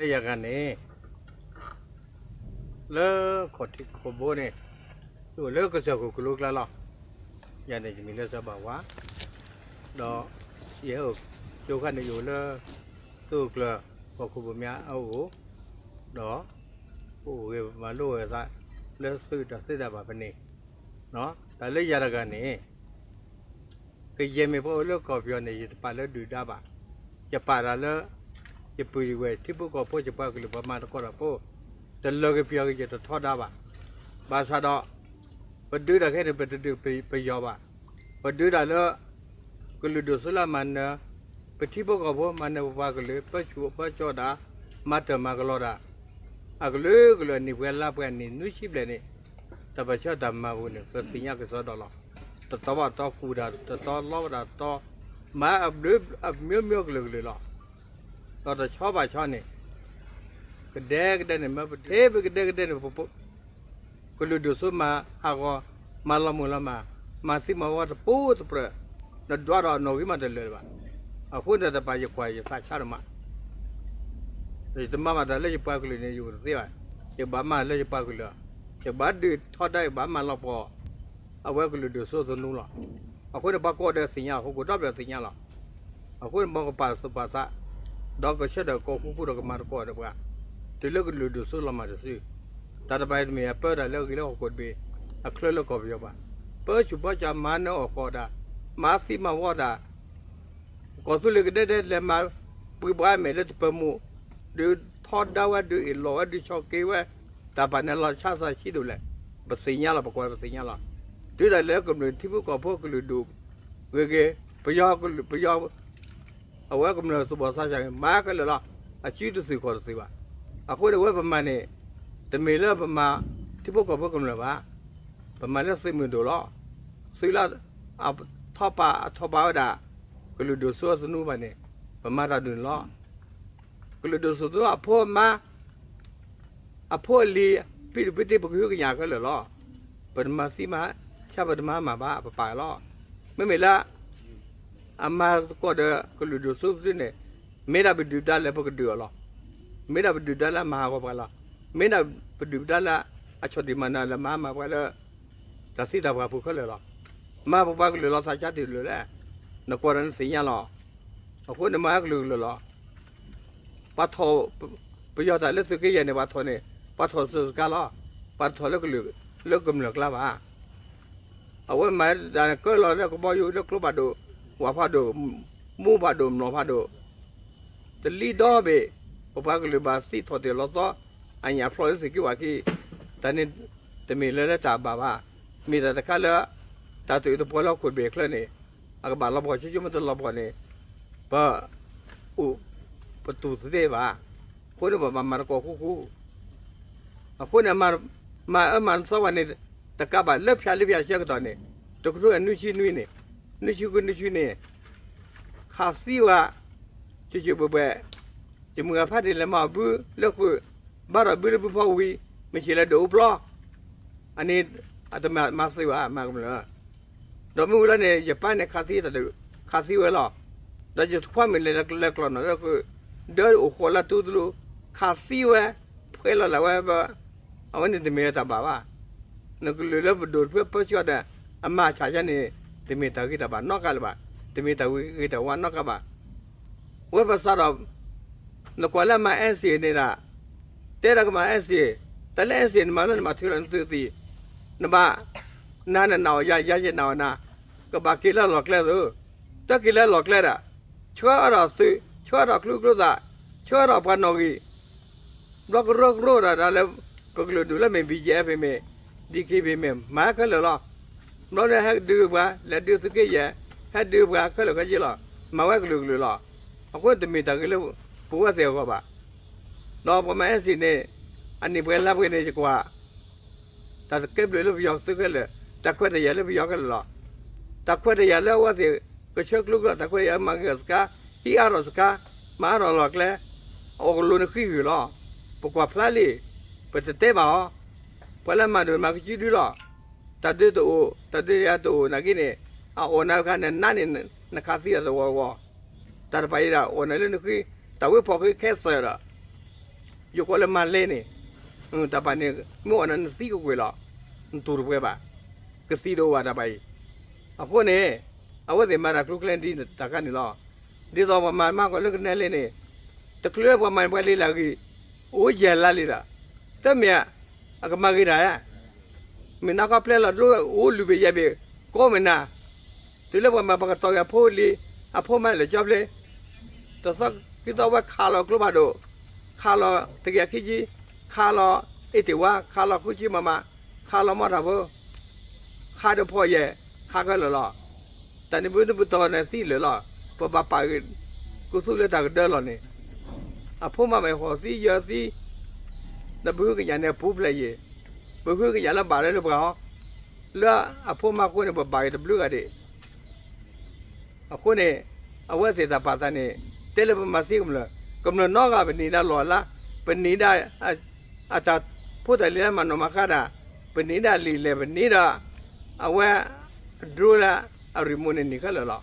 လၢယၤဂၤန့ၣ် လၢခီၣ်ထံးခီၣ်ဘိန့ၣ် ယအိၣ်လၢကစၢၢ်ခိၣ်ကလိကျါလီၤ. ယၤန့ၣ်ယမံၤလၢစီၤဘၣ်ဝါ, ဒီးယဲအိၣ်ကၠိခါန့ၣ် ယအိၣ်လၢ သုးခိၣ်ကျၢၢ် ကီၢ်ခိၣ်ဘိၣ်မၠါအအိၣ်, ဒီး ပအိၣ်ဂ့ၤမၤလိဂ့ၤသးလၢသုးတၢ်သ့တၢ်ဘၣ်ဖဲန့ၣ်, တၢ်လၢယၤတဂၤန့ၣ် ကယဲၢ်မ့ၢ်ပှၤအိၣ်လၢကီၢ်ပယီၤန့ၣ် ယတပာ်လၢဒုၣ်ဒါဘၣ်. ယပာ်တၢ်လၢ ယပုၢ်ယဝဲၢ် ထံဖိကီၢ်ဖိ ယပှၤကလုာ်ပှၤမၤသကိးတၢ်ဖိ တလၢာ်ဂ့ၤပယီၤဂ့ၤ ယတထီဒါဘၣ်. ဘၣ်ဆၣ်ဒီး ပဒုးတၢ်ခဲန့ၣ် ပတဒုးပယီၤဘၣ်. ပဒုးတၢ်လၢ ကလုာ်ဒိၣ်စိလၢအမၤနၢၤ ပထံဖိကီၢ်ဖိ မၤနၢၤပပှၤကလုာ် ပၢဆူၣ်ပၢစိးတၢ် မၤတၢ်မၤကလီတၢ် အကလုာ်ကလုာ် အနံၣ်ပှဲၤလါပှဲၤ အနံၣ်နွံဆံဘျဲၣ်န့ၣ် တၢ်ပၢၢ်ဆၢတၢ်မၤပူၤန့ၣ် ပသ့ၣ်ညါကစီဒီလီၤ. တတီဘၣ်တီကူၣ်တၢ် တတီလီဘၣ်တၢ်တီ မၤအဘျုးအမျိုးမျိုးကလုာ်ကလုာ်လီၤ. ဒီးတဆီဘၣ်ဆီန့ၣ် ကဒဲကဒဲန့ၣ် မ့ၢ်ပဒုး ဟဲပကဒဲကဒဲန့ၣ် ကလုာ်ဒိၣ်စိမၤဟးဂီၤ မၤလီၤမုၢ်လီၤမၢ် မၤသံမၤဝီတပူၤတပြၢၤ နဒွးဒီးအနီၣ်ဂံၢ်မးတလၢာ်လၢၤဘၣ်. အဃိန့ၣ်တၢ်တပာ်ယကွၢ်ယသးဆါဒိၣ်မး ယတမၤဘၣ်တၢ်လၢယပှၤကလုာ်န့ၣ် ယအိၣ်တသ့ဘၣ်. ယဘၣ်မၤလၢယပှၤကလုာ်လီၤ. ယဘၣ်ဒုးထီဒါ ယဘၣ်မၤလီၤပှီၢ် အဝဲကလုာ်ဒိၣ်စိသနူလီၤ. အဃိန့ၣ် ပှၤကိးဂၤဒဲးသ့ၣ်ညါလီၤ. ဟီၣ်ခိၣ်ဒီဘ့ၣ်သ့ၣ်ညါလီၤ. အဃိန့ၣ် မ်ကပာ်သူၣ်ပာ်သး ဒီးကဆှၢဒီးကိးဃူဃူဒီးကမၤသကိးဒီးပှၤ တုၤလၢကလုာ်ဒိၣ်စိလီၤမၢ်တစု တၢ်တဖၣ်အံၤတမ့ၢ်အပၢတၢ်လၢအဂ့ၤလၢဟီၣ်ခိၣ်တဘ့ၣ် အချၢလၢကီၢ်ပယီၤဘၣ်. ပၢဆူၣ်ပၢစိး မၤနၢၤအီၣ်ဃီၣ်တၢ် မၤသံမၤဝီတၢ် ကီၢ်သူလ့ၤကဒဲကဒဲလဲၤမၤ ပှၤဘၣ်အမဲာ်လၢတပၢၤမူး ဒုးထီဒါဝဲ ဒုးအ့ၣ်လိာ်ဝဲ ဒုးဆီၣ်က့ၤဝဲ တၢ်ပာ်န့ၣ်လီၤဆီဆီဆံးဒိၣ်လဲၣ်. ပသ့ၣ်ညါလီၤ ပကွၢ်ပသ့ၣ်ညါလီၤ. တုၤဒၣ်လဲာ်ကမျၢၢ်ထံဖိကီၢ်ဖိကလုာ်ဒိၣ်ဂ့ၤဂ့ၤ ပယီၤကလုာ် ပယီၤ အဝဲကမျၢၢ်သူၣ်ဘီၣ်သးစၢ်န့ၣ် မၤခဲလၢာ်လီၤ. အစုတသုးခီၣ်တသုးဘၣ်. အဃိန့ၣ် အဝဲပမၤန့ၣ် တမ့ၢ်လၢပမၤထံဖိကီၢ်ဖိကမျၢၢ်ဘၣ်. ပမၤလၢသုးမုၢ်ဒိၣ်လီၤ. သုးလၢ အထီၣ်ပာ်အထီၣ်ပာ်ဝဲဒၣ် ကလုာ်ဒိၣ်စိသနူဘၣ်န့ၣ် ပမၤတၢ်ဒ်န့ၣ်လီၤ. ကလုာ်ဒိၣ်စိသနူအဖိအမါ အဖိအလံၤ ဖံဒိၣ်ဖံသ့ ပကဟုကညးခဲလၢာ်လီၤ. ပတမၤသံမၤဆါ ပတမၤမၤဘၣ် ပပာ်လီၤ. မ့မ့ၢ်လၢ အမၤသကိးဒီးကလုာ်ဒိၣ်စိသနူန့ၣ် မ့ၢ်ဒၣ်ပဒုၣ်ပဒါလၢပကဒုးအီၤလီၤ. မ့ၢ်ဒၣ်ပဒုၣ်ပဒါလၢအမၤဟးဂီၤပှၤလီၤ. မ့ၢ်ဒၣ်ပဒုၣ်ပဒါလၢအဆီၣ်တံၢ်မၤနၢၤလၢမၤမၤပှၤလၢ တၢ်သံတၢ်ပှၢ်ပူၤခဲလၢာ်လီၤ. မၤပပှၤကလုာ်လီၤသးဆါတ့ၢ်လၢာ်လဲၣ်. နကွၢ်ဒီးနသ့ၣ်ညါလီၤ. အဃိန့ၣ်မၤကလုာ်ကလုာ်လီၤ. ပှၤထီၣ် ပယီၤတၢ်လၢသုးက့ယဲၢ်န့ၣ် ပှၤထီၣ်န့ၣ် ပှၤထီၣ်စၢၤစကါလီၤ. ပှၤထီၣ်လၢကလုာ် လၢကမျၢၢ်ကျါဘၣ်. အဝဲမၤတၢ်န့ၣ် ကၢလီၤလၢကဘီယူၤ လၢကျိဖးဒိၣ် ဝၣ်ဖးဒိၣ် မူဖးဒိၣ် မျိာ်ဖးဒိၣ် တလံဒီဘ့ၣ် ပပှၤကလုာ်ဘၣ်သံထီၣ်တ့ၢ်လီၤသီ အညၣ်ဖျီၣ်လၢသုးက့ဝၣ်က့ တၢ်န့ၣ် တမ့ၢ်လၢလၢတၢ်ဘၣ်ဘၣ်. မ့ၢ်တၢ်တခါလၢ တၢ်တအုးတပှီၤလၢဟီၣ်ခိၣ်တဘ့ၣ်အချၢန့ၣ် အကဘၣ်လီၤပှီၢ်ဆူၣ်ဆူၣ် မ့ၢ်တလီၤပှီၢ်န့ၣ် ပ အိၣ် ပတူၢ်သ့ဘၣ်. အဃိန့ၣ် ပဘၣ်မၤသကိးဃူဃူ အဃိန့ၣ် မၤအၢမၤသီဝဲန့ၣ် တကးဘၣ်လၢဖၠၣ်လံဖၠၣ်ဆၢကတီၢ်န့ၣ် တကထိနွံဆံနွံန့ၣ် နွံဆံဃုနွံဆံနွံန့ၣ် ခးသံဝဲ ကၠူၣ်ကၠူၣ်ဘှဲၣ်ဘှဲၣ် ယမုၢ်ဂၤဖးဒ့ၣ်လဲၤမၤအီၣ်ဘုလၢဃုာ် ဘၣ်ဒီးဘုလၢဘုဖီဝံၤ မ့ၢ်ဆ့ၣ်လၢဒိၣ်အိၣ်ပျီ အန့ၣ် အတမၤသ့ဘၣ် မၤကမျၢၢ် ဒီးမ့ၢ်ဝံၤလီၤန့ၣ် ယပၢ်န့ၣ် ခးသံတၢ်ဒုး ခးသံဝဲလီၤ. ဒီးယတခွါမ့ၢ်လဲၤလဲၤကျီၢ်နီၣ်လၢဃုာ် ဒၢအိၣ်ဃီလၢတူတလိ ခးသံဝဲ ဖှဲလီၤလၢဝဲ အဝဲန့ၣ်တမ့ၢ်လၢတၢ်ဘၣ်ဘၣ်. နကလုာ်လၢပဒိၣ်တဖုပၢဆှၢဒီး အမၤဆၣ်ယါန့ၣ် တမ့ၢ်တၢ်ဂ့ၤတၢ်ဘၣ်နီတဂၤလၢၤဘၣ်. တမ့ၢ်တၢ်ဂ့ၤတၢ်ဝါနီတဂၤဘၣ်. ဝဲပစးဒီး နကွၢ်လၢမၤ အဲစ့ၣ် န့ၣ်ဒၣ် တဲဒၣ်ကမၤ အဲစ့ၣ် တၢ်လၢ အဲစ့ၣ် နမၤလၢနမၤထုးလီၤနသုးသံး နဘၣ် နၤနနာ်အီၤယၤ ယၤယနာ်အီၤနၤ ကဘၣ်က့ၤလၢလီၢ်ကျဲသိး တၢ်က့ၤလၢလီၢ်ကျဲဒၣ် ဆှၢအါထီၣ်သုး ဆှၢအါထီၣ်ကျိချံကျိသၣ် ဆှၢအါထီၣ်ပှၤနီၣ်ဂံၢ် ဘျီကရၢကရိဒၣ်ဒၣ်လၢ ပကလုာ်ဒူၣ်လၢမ့ၢ် ဘံၣ်ကၠဲၣ် ဖဲမ့ၢ် ဒံၣ်ကံၣ် ဖဲမ့ၢ် မၤခဲလၢာ်လီၤ. ဘျီန့ၣ်ဟဲဒုးပှၤ လဲၤဒုးသုးက့ယဲၢ် ဟဲဒုးပှၤခဲလၢာ်ခဲဆ့လီၤ. မၤဝဲကလုာ်ကလုာ်လီၤ. အဃိန့ၣ်တမ့ၢ်တၢ်ဂ့ၤလၢပဝဲသ့ၣ်အဂီၢ်ဘၣ်. ဒီးပှၤမၤ အဲစ့ၣ် န့ၣ် အနံၣ်ပှဲၤလါပှဲၤန့ၣ် ယကွၢ် တၢ်ကဲဘျုးလၢပယီၤသုးခဲလၢာ် တၢ်ခွဲးတၢ်ယာ်လၢပယီၤခဲလၢာ်လီၤ. တၢ်ခွဲးတၢ်ယာ်လၢအဝဲသ့ၣ် ကဆှၢကျိကျိ တၢ်ခွဲးတၢ်ယာ်မၤဂ့ၤအီၤစခါ ဟံးအါထီၣ်စခါ မၤအါထီၣ်လီၢ်ကျဲ အအိၣ်ကလိၤနဃံဂုၢ်လီၤ. ပကွၢ်ဖျါလံ ပတတဲဘၣ်အီၤ ပှၤလၢမၤဒိၣ်မၤကစုဒုလီၤ. တၢ်ဒုးတအိၣ် တၢ်ဒုးတအိၣ်နာ်က့န့ၣ် အအိၣ်နၤအခါန့ၣ် နးန့ၢ်နခးသံအသဝီဝီ တၢ်တဖၣ်အံၤဒၣ် အိၣ်နၤလၢနဃံ တၢ်ဝံဖီၣ်ဃံခဲစၢၢ်ဒီး ယိၤကီးလၢမၤလဲန့ၣ်, တၢ်ပာ်န့ၣ် မ့ၢ်အီၣ်နၤနသံကကွံာ်လီၤ, နတူၢ်တပှဲၤဘၣ်, ကသံတအိၣ်ဘၣ်တၢ်ပာ်အံၤ. အဃိန့ၣ် အဝဲသ့ၣ်မၤတၢ်ကျိၤကျဲဒ်တၢ်ခါန့ၣ်လီၤ. ဒ်သိးပှၤမၤမၤကီးလၢကနဲလဲန့ၣ်, တချုးလၢပှၤမၤပှၤလံလၢအဂ့ၤ, အိၣ်ယဲၢ်လါလံဒီး, တမ့ၢ် အကမၤဂ့ၤတၢ်ဧါ မ့ၢ်နါခီပျဲလီၤဒိ အိၣ်လွံၢ်ဘ့ၣ်ယဲၢ်ဘ့ၣ် ကိးမုၢ်နၤ, တုၤလၢပှၤမၤပှၤကတီၤက့ၤအဖိလံၤ, အဖိမးလၢာ်ကၠီပျ့, တသီခံသီဝဲခးလီၤကျိဖးဒိၣ်, ခးလီၤတကယၤခံဆံ, ခးလီၤအ့ၣ်တ့ၢ်ဝါ, ခးလီၤဃုဆံမးမး, ခးလီၤမီၢ်ထၣ်ဖိ, ခးဒီးဖီၣ်ယဲၢ်, ခးခဲလၢာ်လီၤ. တၢ်န့ၣ်ပမ့ၢ်ပတီၢ်န့ၣ်သံလၢာ်လီၤ, ပဘၣ်ပာ်ဂ့ၤ ကသူလၢတၢ်ကဒၢလီၤန့ၣ်, အဖိမးမ့ၢ်ဟီၣ်သံယၢၤသံ, ဒီးပဟုကညးန့ၣ်အပူၤဖျဲးယံၤ, ပဟုကညးလၢဘၣ်လၢပှၤဟီ, လၢအဖိမးအဃိန့ၣ် ပဘၣ်ဂ့ၤတဘျုးဂၤဒံး အဃိန့ၣ် အဝဲသ့ၣ်တၢ်ပာ်သးန့ၣ် တဲလၢပမၤသံကမျၢၢ်, ကမျၢၢ်နီတဂၤ ပနံၤဒၣ်လီၢ်လါ, ပနံၤဒၣ် အတၢ်ဖိတၢ်လံၤလၢမၤနီၣ်မၤဃါတၢ်, ပနံၤဒၣ်လံာ်လဲၢ် ပနံၤဒၣ် အဝဲ drone လၢအ remote န့ၣ်နံၤခဲလၢာ်လီၤ.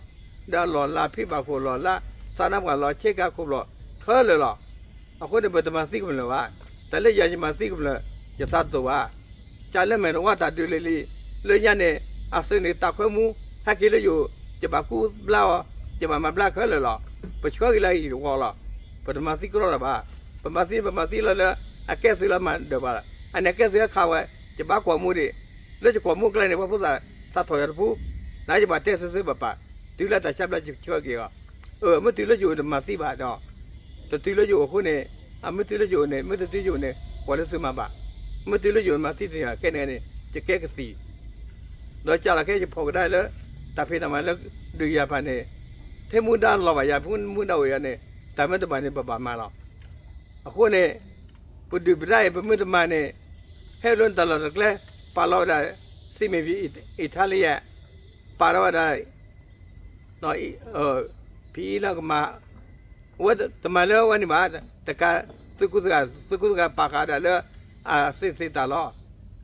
ဒီးလီၢ်လၤဖံဘၣ်ခိၣ်လီၢ်လါ, သးနါပှၢ်လီၢ်ဆ့ကၤခိၣ်ဘျီၣ်ခဲလၢာ်လီၤ. အဃိန့ၣ် ပတမၤသံကမျၢၢ်ဘၣ်. တၢ်လၢယၤယမၤသံကမျၢၢ် ယသးတသိၣ်ဘၣ်. ကၢ်လၢမဲာ်တဝါတၢ်ဒုးလံၤလံၤ, လၢညါန့ၣ် အသုးန့ၣ်တၢ်ခွဲမူ ဟဲက့ၤလၢယအိၣ်, ယဘၣ်ကူဘျါအီၤ, ယဘၣ်မၤဘျါခဲလၢာ်လီၤ. ပဆှၢက့ၤလၢအဟံၣ်တဝီလီၤ. ပတမၤသံကရီတၢ်ဘၣ်. ပမၤသံ ပမၤသံလီၤလၢ အကဲသုးလၢမၤဒၢးပှၤလီၤ. အန့ၣ်အကဲသုးဟဲခးဝဲ, ယဘၣ်ကွၢ်မူဒံး. လၢယကွၢ်မူကျဲန့ၣ် ပှၤဖိသၣ် သးထီၣ်ယၤတပူၤ, နယဘၣ်တဲသုသုဘၣ်ပာ်, တုၤလၢတၢ်ဆါဘျါယဆှၢက့ၤအီၤ. အၢ မ့ၢ်တုၤလၢယအိၣ်တမၤသံဘၣ်ဒီး တတုၤလၢယအိၣ်အဃိန့ၣ်, အမ့ၢ်တုၤလၢယအိၣ်န့ၣ်, မ့ၢ်တတုၤယအိၣ်န့ၣ် ကွၢ်လၢသုမၤဘၣ်. မ့ၢ်တုၤလၢယအိၣ်မၤသံတန့ၢ်ဘၣ် ကဲန့ၣ်န့ၣ် ယကဲကသံၣ်, ဒီးကၢ်လီၤခဲ ယဖီၣ်ကဒါလၢ တၢ်ဖံးတၢ်မၤလၢဒုးယၤဖးန့ၣ်, ထဲမူဒါလီၤဘၣ်ယၤ, မူဒါအိၣ်ယၤန့ၣ် တၢ်မ့ၢ်တဘၣ်န့ၣ် ပဘၣ်မၤလီၤ. အဃိန့ၣ် ပဒုၣ်ပဒါအံၤ ပမ့ၢ်တမၤန့ၣ် ဟဲလၢတၢ်လီၢ်တၢ်ကျဲ ပာ်လီၤဝဲဒၣ် စံးမ့ၢ် Italian, ပာ်လီၤဝဲဒၣ် ဖံအံၤလၢကမၤ, အဝဲတမၤလၢအဝဲန့ၣ်ဘၣ်, တကး သုးကူသုးကၤ သုးကူသုးကၤပာ်ဃာ်ဒၣ်လၢ အသ့ၣ်သ့ၣ်တၢ်လီၤ.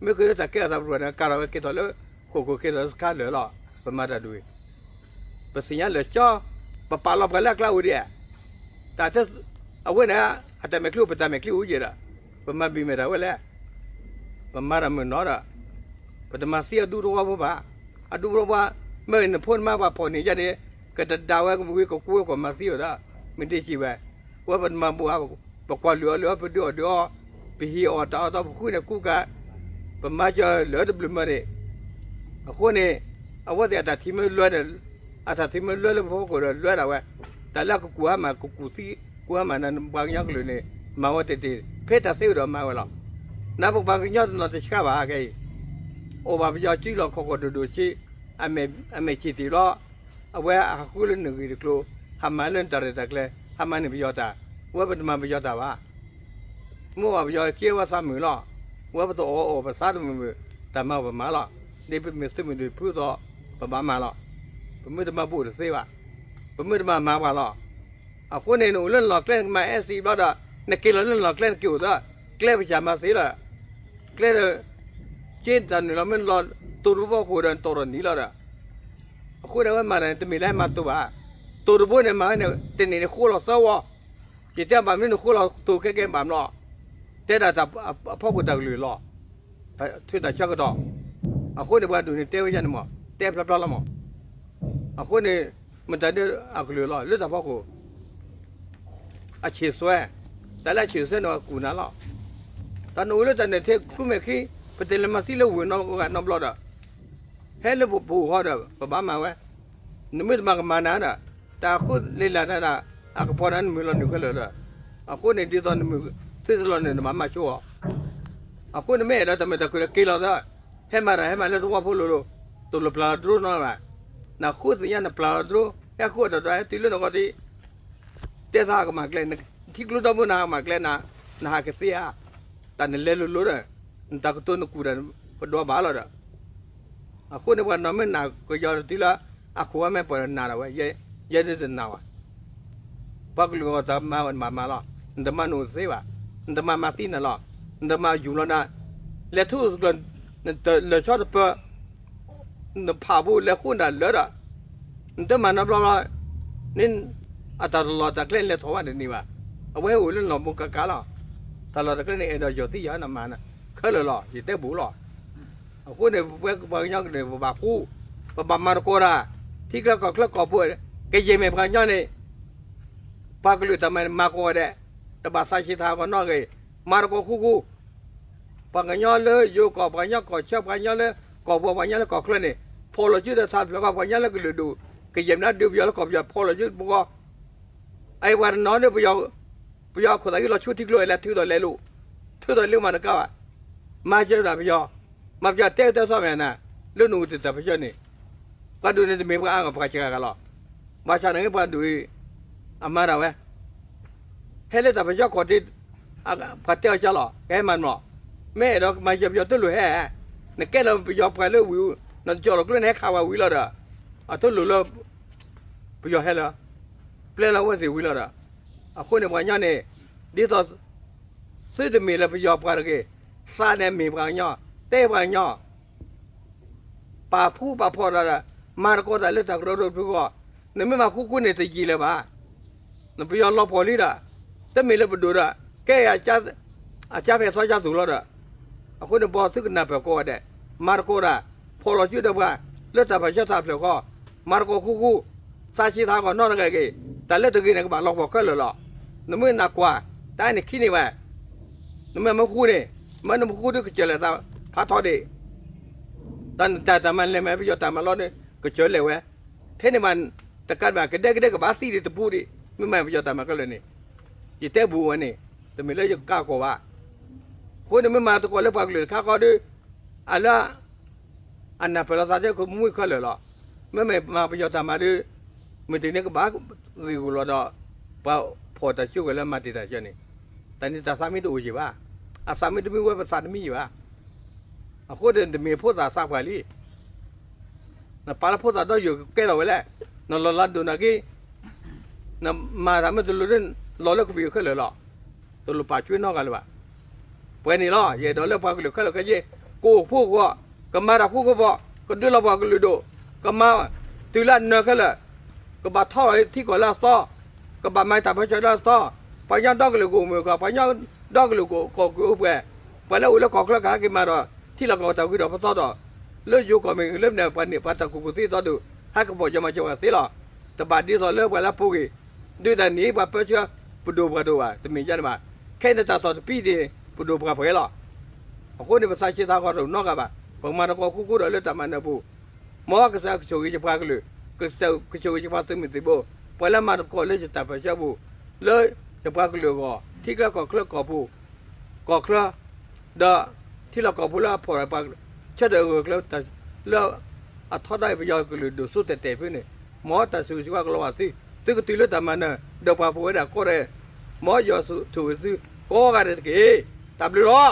မ့ၢ်ဃုာ်လၢတၢ်ကဲထီၣ်သးပရူၢ်န့ၣ် ကၤထီၣ်ဝဲက့ၤထီၣ်လၢ ဃိာ်ခိၣ်က့ၤထီၣ်လၢစခါလၢာ်လီၤ. ပမၤတၢ်ဒ်အံၤ ပသ့ၣ်ညါလၢာ်ကၠီ, ပပာ်လီၤပှၤလၢအကျါအိၣ်ဒံးဧါ. တၢ် အဝဲန့ၣ် အတၢ်မဲာ်ချံအိၣ် ပတၢ်မဲာ်ချံအိၣ်ယဲၢ်ဒီး ပမၤဘံၣ်မဲာ်တၢ်ဝဲလဲၣ်. ပမၤတၢ်မုာ်နီၤဒီး ပတမၤသံအဒူသဝီဖိဘၣ်. အဒူသဝီဖိ မ့ၢ်နဖိနမါပှၤဖီၣ်န့ၢ်ယါန့ၣ် ကတဒၣ်ဝဲ ကဝံၤကကူဝဲ ကမၤသံအီၤဒီး မ့ၢ်ဒ်စံးဝဲ, ဝဲပတမၤဘူးဧါ, ပကွၢ်လုၢ်အီၣ်လုၢ်အီ ပဒုးအီၣ်ဒုးအီ, ပဟံးအီၣ်တၢ်အီၣ်တၢ်အီ ပဃုန့ၢ်ကူကၤ, ပမၤစၢၤလၢတဘျုးမၢန့ၣ်, အဃိန့ၣ် အဝဲသ့ၣ်အတၢ်ထံၣ်မ့ၢ်လွဲဒီး အတၢ်ထံၣ်မ့ၢ်လွဲလၢပဖီခိၣ်ဒီးလွဲဒၣ်ဝဲ, တၢ်လၢအကကူၣ်ဟါမၢ် ကကူၣ်သံ ကူၣ်ဟါမၢ်န့ၣ် ပှၤကညီကလုာ်န့ၣ် မၤဝဲတ့ၢ်တ့ၢ် ဖဲတၢ်သ့အိၣ်ဒီးမၤဝဲလီၤ. နပပှၤကညီတနီၤတဆှါဘၣ်ခဲအံၤ, အိၣ်ဘၣ်ပယီၤစုလီၢ်ခီၣ်ခိၣ်ဒိၣ်ဒိၣ်ဆံး, အမဲာ်ဆံးတ့ၢ်လီၤ. အဝဲဟးဃုလၢနဂ့ၢ်တကျိၤ, ဟးမၤလၢနတၢ်ရဲၣ်တၢ်ကျဲၤ, ဟးမၤန့ၢ်ပယီၤတၢ်, ဝဲပတမၤပယီၤတၢ်ဘၣ်. မ့ၢ်ဝဲပယီၤက့ဝဲသးမုာ်လီၤ. ဝဲပတအီၣ်အီၣ်ပသးတမုာ်မုာ်, တၢ်မၤပမၤလီၤ. ဒ်ပမ့ၢ်သုးမုၢ်ဒိၣ်ဖုအသိး, ပဘၣ်မၤလီၤ. ပမ့ၢ်တမၤဘူးတသ့ဘၣ်. ပမ့ၢ်တမၤမၤပှၤလီၤ. အဃိန့ၣ် နအိၣ်လၢနလီၢ်ကျဲနကမၤအဲၣ်စံးဘျီဒီး နက့ၤလီၤလၢနလီၢ်ကျဲနက့ၤအိၣ်သၢ, ကျဲပစၢ်မၤသ့လီၤ. ကျဲဒီး က့တၢ်နုာ်လီၤ မ့ၢ်လီၤတိၢ်တဘိဃိဒီးနတီၢ်ဒီးနံၤလီၤဒီး အဃိန့ၣ် အဝဲမၤတၢ်န့ၣ် တမ့ၢ်လၢမၤတိၢ်ဘၣ်. တိၢ်တဘိန့ၣ်မၤဝဲန့ၣ် တနံၣ်န့ၣ်ဃိလီၤသၢဝီ, ယတဲဘၣ်မနုၤနဃိလီၤတိၢ်ခဲကဲဘၣ်မနီၤ, တဲဒၣ်အဖီခိၣ်တၢ်ကလုၢ်လီၤ. ထွံၣ်တၢ်ဆၢကတီၢ်, အဃိန့ၣ် ပှၤဒိၣ်န့ၣ်တဲဝဲယၤန့ၣ်မး, တဲဖျါဖျါလီၤမး. အဃိန့ၣ် မတၤဒ်အကလုၢ်လီၤ လၢတၢ်ဖီခိၣ် အဆံးစွဲ, တၢ်လၢအဆံးစွဲန့ၣ် အကူၣ်နၤလီၤ. တၢ်နအိၣ်လၢတၢ်န့ၣ်ထဲ ကူမ့ၢ်ခံ ပတလဲၤမၤသံလၢဝ့ၢ်နီတဂၤနီတဘျီဒီး ဟဲလၢပအိၣ်ဟီဒီး ပဘၣ်မၤဝဲ, နမ့ၢ်တမၤကမၤနၤဒီး တၢ်ဃုလ့လၢ်တၢ်ဒီး အကပီၤနၤနမုာ်လီၤနုာ်ခဲလၢာ်ဒီး, အဃိန့ၣ် ဒ်သိးနမုာ်သ့တလီၤန့ၣ် နဘၣ်မၤဆိအီၤ. အဃိန့ၣ်မ့ၢ်အဲၣ်ဒိးတၢ်မုာ်တၢ်ခုၣ်ဒီးက့ၤလီၤသၢ, ဟဲမၤတၢ် ဟဲမၤလၢသဝီဖိလိၤလိၤ, တလိၣ်ပျၢ်လီၤဒြိနီဘၣ်. နဃုသ့ၣ်ညါနပျၢ်လီၤဒြိ, ဟဲဃုအီၣ်တၢ်ဒီးဟဲတုၤလၢနဂီၢ်ဒံး, တဲသးကမၤကျဲ, နထံကျိတီဘိနဟးကမၤကျဲ, နဟးကသ့ဧါ. တၢ်နလဲၤလိၤလိၤဒီး နတၢ်ကတိၤနကူၣ်တၢ် ပဒိးဘၣ်လီၤဒီး အဃိန့ၣ် ပှၤနီၢ်မ့ၢ်နၤကယီၤတတုၤလၢ အခိၣ်အမဲာ်ပှၤနၤဒီးဝဲ, ယဲဒၣ်တနာ်ဘၣ်. ပှၤကလုာ်အဂီၢ်တၢ်မၤနဘၣ်မၤလီၤ. နတမၤနအိၣ်တသ့ဘၣ်. နတမၤမၤသံနၤလီၤ. နတမၤယူၢ်လီၤနၤ, လဲၤထူၣ်ကျၢၢ်, နတလၢာ်ဆီတပၢၤ, နဖးဘူးလဲၤဃိနတၢ်လၢဒီး နတမၤနီတဘျီဘျီ, န့ၣ် အတၢ်တလီၢ်တၢ်ကျဲလဲၤထီၣ်ဝဲတန့ၢ်ဘၣ်. အဝဲအိၣ်လၢနီၢ်မူကကါလီၤ. တၢ်လီၢ်တကျဲန့ၣ် အဲၣ်ဒိးယီၤသံယၤနမၤနၤ ခဲလၢာ်လီၤ ယတဲဘူးလီၤ. အဃိန့ၣ် ပဝဲပှၤကညီကလုာ်န့ၣ် ပဘၣ်ဃူ, ပဘၣ်မၤသကိးတၢ်, ထံချၢကီၢ်ချၢကီၢ်ပူၤ, ကယဲၢ်မ့ၢ်ပှၤကညီန့ၣ် ပှၤကလုာ်တၢ်မၤန့ၣ် မၤကိးဂၤဒဲး, တဘၣ်သးဆံးသးဟးဂီၤနီတဂၤ, မၤသကိးဃူဃူ ပှၤကညီလၢယိၤကီၢ်, ပှၤကညီကီၢ်ဆၢ, ပှၤကညီလၢကီၢ်ပူၤ, ပှၤကညီလၢကီၢ်ချၢန့ၣ်, ဖီၣ်လီၤစုဒီးသးဖျၢၣ်ဃီ, ပှၤကညီလၢကလုာ်ဒူၣ်, ကယဲၢ်မနုၤဒုးပယီၤလၢကီၢ်ပယီၤ ဖီၣ်လီၤစုပဂီၢ်, အအံၤပှၤတနီၤန့ၣ် ပယီၤခိၣ်သးဂ့ၢ်လီၤဆူထံကျိအံၤ လဲၤထုးထီၣ်လဲၤလိာ်, ထုးထီၣ်လဲၤမၤတကးဘၣ်, မၤစၢၤဒၣ်ပယီၤ, မၤပယီၤတဲတဲသီမဲာ်နၤ, လၢနအိၣ်တတၢ်ပၢၢ်ဆၢန့ၣ်, ပှၤဒိၣ်န့ၣ်တမ့ၢ်ပှၤအါဂၤပှၤစှၤဂၤလီၤ. ဘၣ်ဆၣ်န့ၣ်ပှၤဒိၣ်အံၤ အမၤဒၣ်ဝဲ ဟဲလၢတၢ်ပၢၢ်ဆၢခီၣ်ထံး, ပှၤတဲအီၤကၢ်လီၤ ကဟဲမၤမး, မ့ၢ်အဲၣ်ဒိးမၤစၢၤပယီၤတလိၣ်ဟဲ, နကဲလၢပယီၤပှၤလၢဝံၤ, နတကၠီၣ်လီၤကျိန့ၣ် ဟဲခးပှၤဝံၤလီၤဒီး, အတလိၣ်လၢ ပယီၤဟဲလၢ ပျဲလီၤဝဲသ့ၣ်ဝံၤလီၤဒီး, အဃိန့ၣ်ပှၤကညီန့ၣ်, ဒ်သိး သုတမ့ၢ်လၢပယီၤပှၤတဂ့ၤ, သးန့ၣ်မ့ၢ်ပှၤကညီ, တဲပှၤကညီ ပာ်ဖှိၣ်ပာ်ဖှိၣ်တၢ်ဒီး, မၤသကိးတၢ်လၢတၢ်ကရၢကရိတဖုအဂီၢ်, နမ့ၢ်မၤဃူဃူန့ၣ်တယံာ်လၢၤဘၣ်. နပယီၤလီၤပှီၢ်လံဒီး, တမ့ၢ်လၢပဒိၣ်ဒီး, ကဲအကၢဖဲသီကၢ်သူၣ်လီၤဒီး, အဃိန့ၣ်ဘီသုကနၢ်ပၢၢ်ကိးဂၤဒဲး, မၤသကိးတၢ်, ဖီၣ်လီၤစုဒီးပှၤ, လၢတၢ်ပၢၢ်ဆၢသးဖျၢၣ်ဃီ, မၤသကိးဃူဃူ, သးဆံးသးဟးဂီၤနီတဂၤဂ့ၤ, တၢ်လၢတဂ့ၤန့ၣ်ကဘၣ်လီၤပှီၢ်ခဲလၢာ်လီၤ. နမ့ၢ်နၢ်ကွၢ်, တၢ်န့ၣ်ခံန့ၣ်ဝဲ နမ့ၢ်မ့ၢ်ဃူန့ၣ်, မ့ၢ်နမ့ၢ်ဃူဒီးကစၢၢ်လဲၤသးဖးထီဒံး, တၢ်နတၢ်တၢ်မၤလဲၣ်မ့ၢ်ပယီၤတၢ်မၤလီၤန့ၣ် ကစၢၢ်လဲၤဝဲ, ထဲန့ၣ်ဘၣ်, တကးဘၣ် ကဒဲကဒဲကဘၣ်သံဒံးတပူၤဒံး, မ့ၢ်မၤပယီၤတၢ်မၤခဲလၢာ်န့ၣ်, ယတဲဘူးဝဲန့ၣ်, တမ့ၢ်လၢယကါကီၢ်ဘၣ်. အဃိန့ၣ်မ့ၢ်မၤသကိးလၢပှၤကလုာ်တခါဃီဒီး, အလၢ အနၢ်ပၢၢ်လီၤသးဒီးကမူခဲလၢာ်လီၤ. မ့မ့ၢ်မၤပယီၤတၢ်မၤဒီး, မုၢ်တနံၤကဘၣ်ဂ့ၢ်ဂီၢ်လီၤဒီး, ပှၤဖီၣ်တၢ်စုကဝဲၤလၢမၤတ့ၢ်တၢ်ဆၢန့ၣ်, တၢ်န့ၣ်တၢ်သးမံတအိၣ်ယံၤဘၣ်. အသးမံတမံဝဲပသးတမံယံၤဘၣ်. အဃိဒီးနတမ့ၢ်ဖိသၣ်သးပှၢ်လံ. နပာ်လၢဖိသၣ်ဒီးယိာ်ကကဲထီၣ်ဝဲလဲၣ်. နလီၤလးဒိၣ်နာ်က့, နမၤတၢ်မ့ၢ်တလိၤဒီး လီၤလၢကပံာ်အခဲလၢာ်လီၤ. တလိၣ်ပာ်ကွံာ်နီတဂၤလၢၤဘၣ်. ပှဲၤန့ၣ်လီၤ. ယအဲၣ်ဒိးလၢပှၤကလုာ်ခဲလၢာ်ခဲဆ့, ကအိၣ်ဖှိၣ်ဃီ, ကမၤတၢ်ဃူဃီဘီ, ကဒုးလီၤပှၤကလုာ်ဒိၣ်, ကမၤတုၤလၢအနၢၤခဲလၢာ်, ကဘၣ်ထီၣ်ထံကီၢ်လၢအသီ, ကဘၣ်မၤတၢ်ပၢၢ်ဆၢလၢအသီ, ပှၤကညီဒီကလုာ်ကအိၣ်မုာ်ဂီၢ်, ပှၤကညီဒီကလုာ်ကအိၣ်ကီၢ်က့ၤအိၣ်ပှဲၤ, ပှၤလၢအိၣ်လၢကီၢ်ချၢကဟဲက့ၤမၤဒီး ထံလီၢ်ကီၢ်တၢ်ဝံၤဒီးပသီဒီး, လၢယိၤကီၢ်မ့ၢ်ဂ့ၤ လၢမနုၤပှၤန့ၣ် ပှၤတၢ်ကူၣ်ကူၣ်သ့သီဒိၣ်, ဟဲကပီၣ်ယီၤမၤစၢၤပှၤသ့လီၤ. တဘၣ်ဒ်သိးလၢပှၤလၢအပူၤဂ့ၤ, ဒုးတၢ်န့ၣ် ပှၤပၢဆှၢ ပဒိၣ်ပှၤဒိၣ်ဘၣ်, တမ့ၢ်ယါန့ၣ်ဘၣ်. ခဲအံၤန့ၣ်တၢ်သီၣ်တပံၤဒၣ် ပဒိၣ်ပှၤပှဲၤလီၤ. အဃိန့ၣ် ပသးဆံးသးဟးဂီၤတအိၣ်နီတဂၤဘၣ်. ပကမၤသကိးဃူဃူဒီးလၢတၢ်မၤနၢၤပူၤ, မ်ကစၢ်ကဆိၣ်ဂ့ၤယပှၤကလုာ်, ကစၢ်ကဆိၣ်ဂ့ၤယပှၤသုးမုၢ်သံၣ်ဘိ, ပှၤလၢမၤသကိးလၢယတၢ်ပၢဆှၢပူၤ, လၢယပှၤကလုာ်အဂီၢ်, ထံချၢကီၢ်ချၢကီၢ်ပူၤ, ကီၢ်ချၢ ဒီးထံလီၢ်ကီၢ်ပူၤလၢအဖီၣ်ပှၤ ဆၢထၢၣ်ဂၢၢ်ကျၢၤ လၢအထီဒါပယီၤကလုာ်ဒိၣ်စိတဲာ်တဲာ်ဖဲန့ၣ်, မ်တၢ်ဆိၣ်ဂ့ၤဆိၣ်ဝါကလီၤဘၣ်သု, သုကတုၤလၢတၢ်မၤနၢၤ ဒီးပှၤပဝဲဒၣ်ကိးဂၤဒဲး, မ်ယွၤဆိၣ်ဂ့ၤသုကိးဂၤဒဲးတက့ၢ်. တၢ်ဘျုးလီၤ.